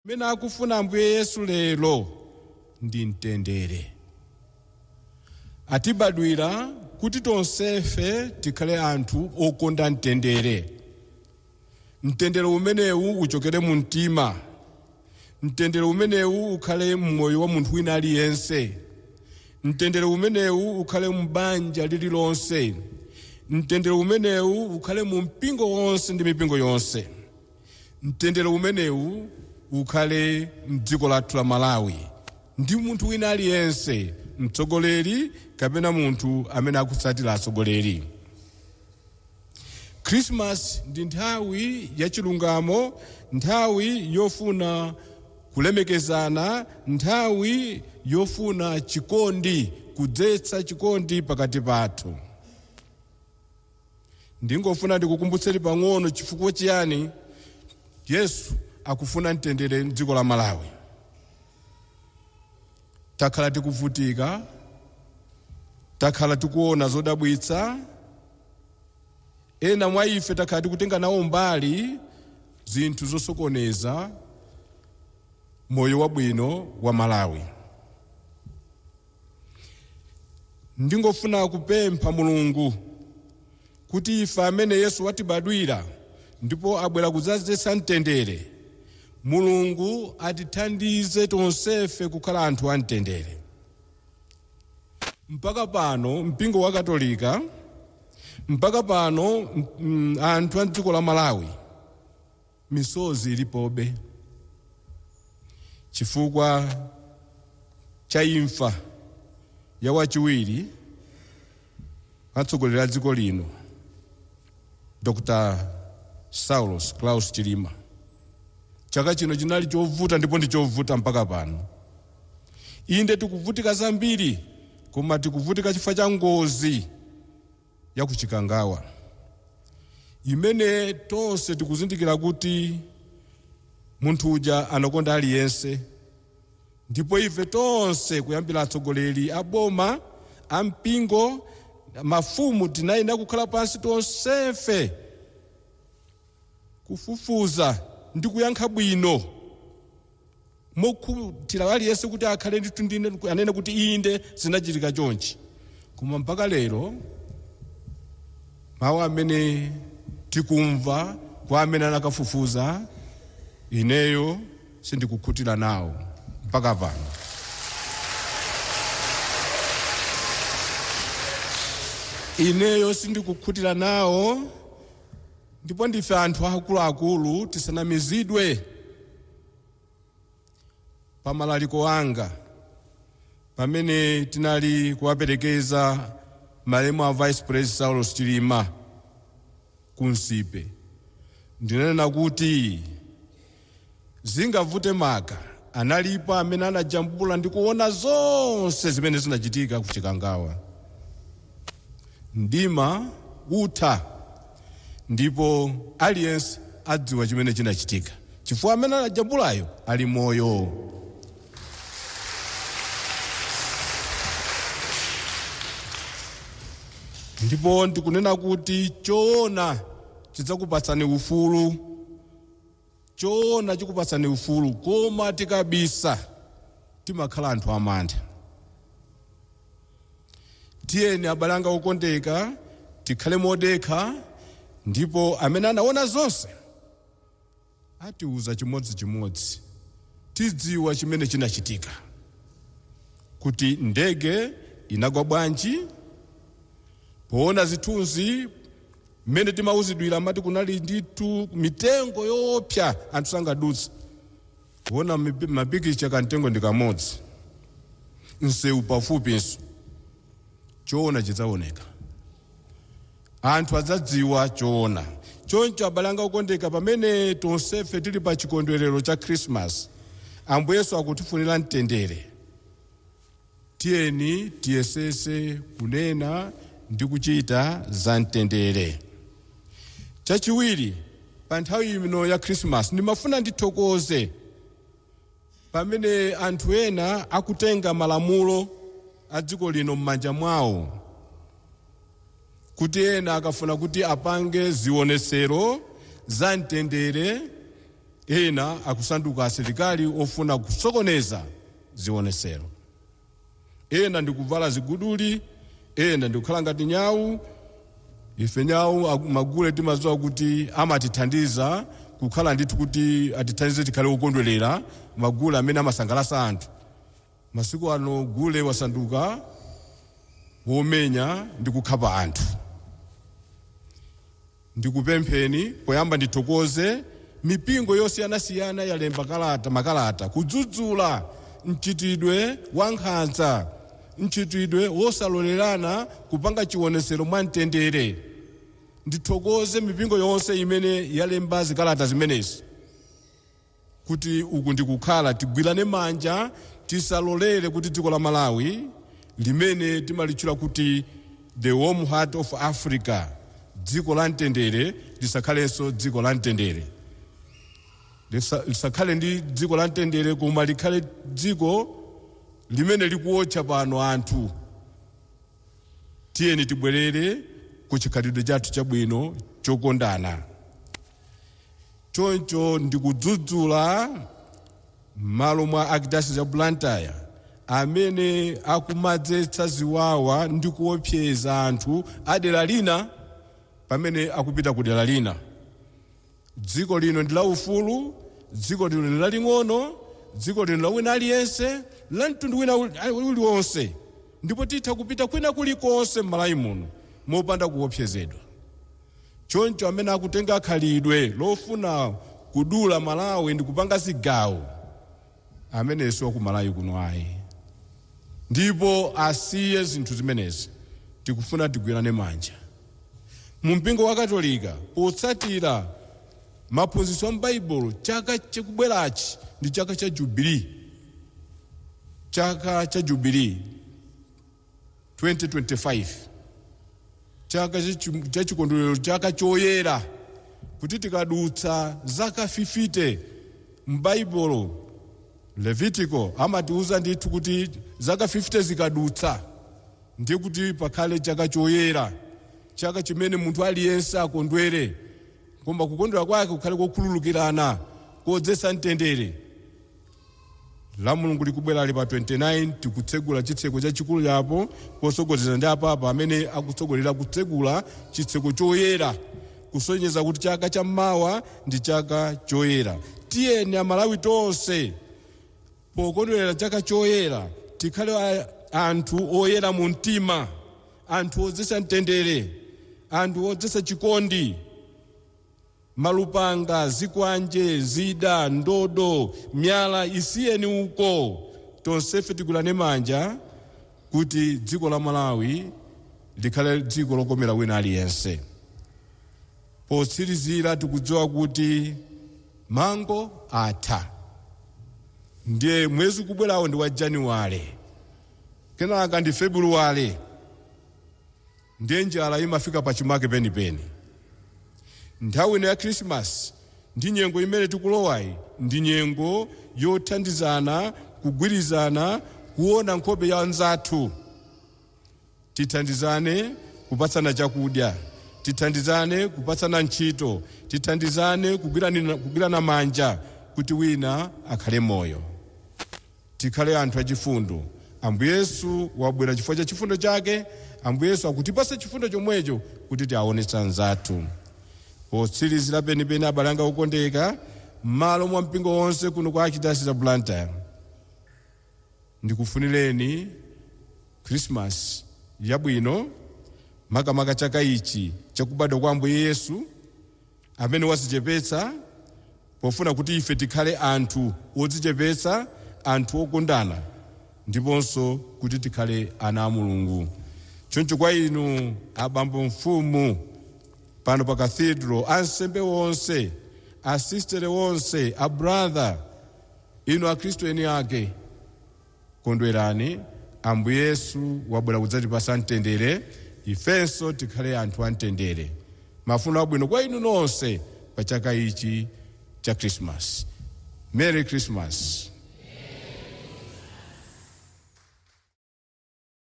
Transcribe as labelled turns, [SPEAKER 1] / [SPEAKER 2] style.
[SPEAKER 1] Mene akufuna Ambuye Yesu lero ndi mtendere. Atibadwira kuti tonsefe tikhale anthu okonda mtendere. Mtendere umenewu uchokere mu mtima. Mtendere umenewu ukhale mmoyo wa munthu wina aliyense. Mtendere umenewu ukhale m'banja lililonse. Mtendere umenewu ukhale mu mpingo wonse ndi mipingo yonse. Mtendere umenewu ukhale mdziko lathu la Malawi ndi munthu wina aliyense, mtsogoleri kapena munthu amene akutsatira atsogoleri. Christmas ndi nthawi yachilungamo, nthawi yofuna kulemekezana, nthawi yofuna chikondi, kudzetsa chikondi pakati pathu. Ndingofuna ndikukumbutseni pang'ono chifukwa chiyani Yesu akufuna mtendere mdziko la Malawi. Takhala tikuvutika, takhala tikuona zodabwitsa, ena mwa ife takhala tikutenga nawo mbali zinthu zosokoneza moyo wabwino wa Malawi. Ndingofuna kupempha Mulungu kuti ife amene Yesu watibadwira ndipo abwera kudzazetsa mtendere, Mulungu atithandize tonsefe kukhala anthu a mtendere. Mpaka pano mpingo wa Katolika, mpaka pano anthu a dziko la Malawi, misozi ilipobe chifukwa cha imfa ya wachiwiri atsogoleri a dziko lino, Dr. Saulos Klaus Chilima. Chaka chino chinali chovuta ndipo ndi chovuta mpaka pano. Inde tikuvutika zambiri, koma tikuvutika chifukwa cha ngozi ya kuchikangawa imene tonse tikuzindikira kuti munthu uja anakonda aliyense, ndipo ife tonse kuyambira atsogoleri a boma, a mpingo, mafumu, tinayenera kukhala pansi tonsefe kufufuza ndi kuyankha bwino mokhutira aliyense kuti akhale ndithu ndine anene kuti inde zinachitika chonchi. Koma mpaka lero mawu amene tikumva kwa amene anakafufuza, ineyo sindikukhutira nawo mpaka pano. Ineyo sindikukhutira nawo, ndipo ndife anthu akuluakulu, tisanamizidwe. Pamalaliko anga pamene tinali kuwaperekeza malemu a Vice President Saulos Chilima ku Nsipe, ndinanena kuti zingavute maka analipo amene anajambula ndi kuona zonse zimene zinachitika ku Chikangawa. Mdima utha ndipo aliyense adziwa chimene chinachitika chifukwa amene anajambulayo ali moyo. Ndipo ndikunena kuti choona chidzakupatsani ufulu, choona chikupatsani ufulu, koma tikabisa timakhala anthu amantha. Tiyeni abale anga okondeka tikhale modekha, ndipo amene anaona zonse atiuza chimodzimodzi, tidziwa chimene chinachitika, kuti ndege inagwa bwanji. Poona zithunzi mmene timauzidwira amati kunali ndithu mitengo yoopsa anthu sangadutse. Kuona mapikicha kamtengo ndi kamodzi, msewu pafupinso, choona chidzaoneka, anthu adzadziwa choona. Choncho abale anga okondeka, pamene tonsefe tili pa chikondwerero cha Christmas, Ambuye Yesu akutifunira mtendere. Tiyeni tiyesese kunena ndi kuchita za mtendere. Chachiwiri, pa nthawi ino ya Christmas ndimafuna ndithokoze pamene anthu ena akutenga malamulo a dziko lino m'manja mwawo, kuti ena akafuna kuti apange zionesero za mtendere Ena akusanduka asilikali ofuna kusokoneza zionesero, ena ndikuvala ziguduli, ena ndikukhala ngati nyawu. Ife nyawu magule timadziwa kuti amatithandiza kukhala ndithu kuti atithandize tikhale okondwerera, magule amene amasangalatsa anthu. Masiku ano gule wasanduka womenya ndi kukhapa anthu. Ndikupempheni poyamba ndithokoze mipingo yosiyanasiyana yalemba kalata, makalata kudzudzula mchitidwe wa nkhanza, mchitidwe wosalolerana kupanga chionesero mwa mtendere. Ndithokoze mipingo yonse imene yalemba zikalata zimenezi kuti uku ndikukhala tigwirane manja, tisalolere kuti dziko la Malawi limene timalitchula kuti the warm heart of Africa, dziko la mtendere, lisakhalenso dziko la mtendere, lisakhale ndi dziko la mtendere, koma likhale dziko limene likuwotcha pano anthu. Tiyeni tibwerere ku chikhalidwe chathu chabwino chokondana. Choncho ndikudzudzula m'malo mwa Archdiocese ya Blantyre amene akumadzetsa ziwawa ndi kuopseza anthu a dera lina pamene akupita ku dera lina. Dziko lino ndi la ufulu, dziko lino ndi laling'ono, dziko lino la wina aliyense, la mtundu wina uliwonse, ndipo titha kupita kwina kulikonse m'Malawi muno mopanda kuopsezedwa. Choncho amene akutenga khalidwe lofuna kudula Malawi ndi kupanga zigawo, amenenso ku Malawi kuno ayi, ndipo asiye zinthu zimenezi. Tikufuna tigwirane manja. Mu mpingo wa Katolika, potsatira maphunzitso a m'Baibulo, chaka chikubwerachi ndi chaka cha Jubilee, chaka cha Jubilee 2025, chaka cha chikondwerero, chaka choyera, kuti tikadutsa zaka 50. M'Baibulo Levitico amatiuza ndithu kuti zaka 50 zikadutsa ndiye kuti pakhale chaka choyera, chaka chimene munthu aliyense akondwere, koma kukondwera kwake kukhale kokhululukirana, kodzetsa mtendere. La Mulungu likubwera pa 29 tikutsegula chitseko chachikulu yapo posogozera ndi apapa amene akutsogolera kutsegula chitseko choyera, kusonyeza kuti chaka chammawa ndi chaka choyera. Tiyeni Amalawi tonse pokondwerera chaka choyera tikhale anthu oyera mu mtima, anthu odzetsa mtendere, anthu odzetsa chikondi. Malupanga, zikwanje, zida, ndodo, miyala isiyeni uko. Tonsefe tigwirane manja kuti dziko la Malawi likhale dziko lokomera wina aliyense. Potsirizira, tikudziwa kuti mango atha, ndiye mwezi ukubwerawo ndi wa Januwale, kenaka ndi Februwale, ndiye njala imafika pachimake penipeni. Nthawi ino ya Krismasi ndi nyengo imene tikulowayi ndi nyengo yothandizana, kugwirizana, kuona nkhope ya anzathu. Tithandizane kupatsana chakudya, tithandizane kupatsana ntchito, tithandizane kugwirana manja kuti wina akhale moyo. Tikhale anthu achifundo. Ambuye Yesu wabwera chifukwa cha chifundo chake. Ambuye Yesu akutipasa chifundo chomwecho kuti tiaonetsa anzathu. Potsirizira penipeni, abale anga okondeka, m'malo mwa mpingo wonse kuno kwa Archdiocese ya Blantyre, ndikufunireni Krismasi yabwino, makamaka chaka ichi chakubadwa kwa Ambuye Yesu amene wadzichepetsa pofuna kuti ife tikhale anthu odzichepetsa, anthu okondana, ndiponso kuti tikhale ana a Mulungu. Choncho kwa inu abambo mfumu pano pa cathedral, ansembe wonse, asistere wonse, abrother, inu akhristu eni ake, kondwerani. Ambuye Yesu wabwera kudzatipasa mtendere, ifenso tikhale anthu amtendere. Mafuno abwino kwa inu nonse pa chaka ichi cha Christmas. Merry Christmas.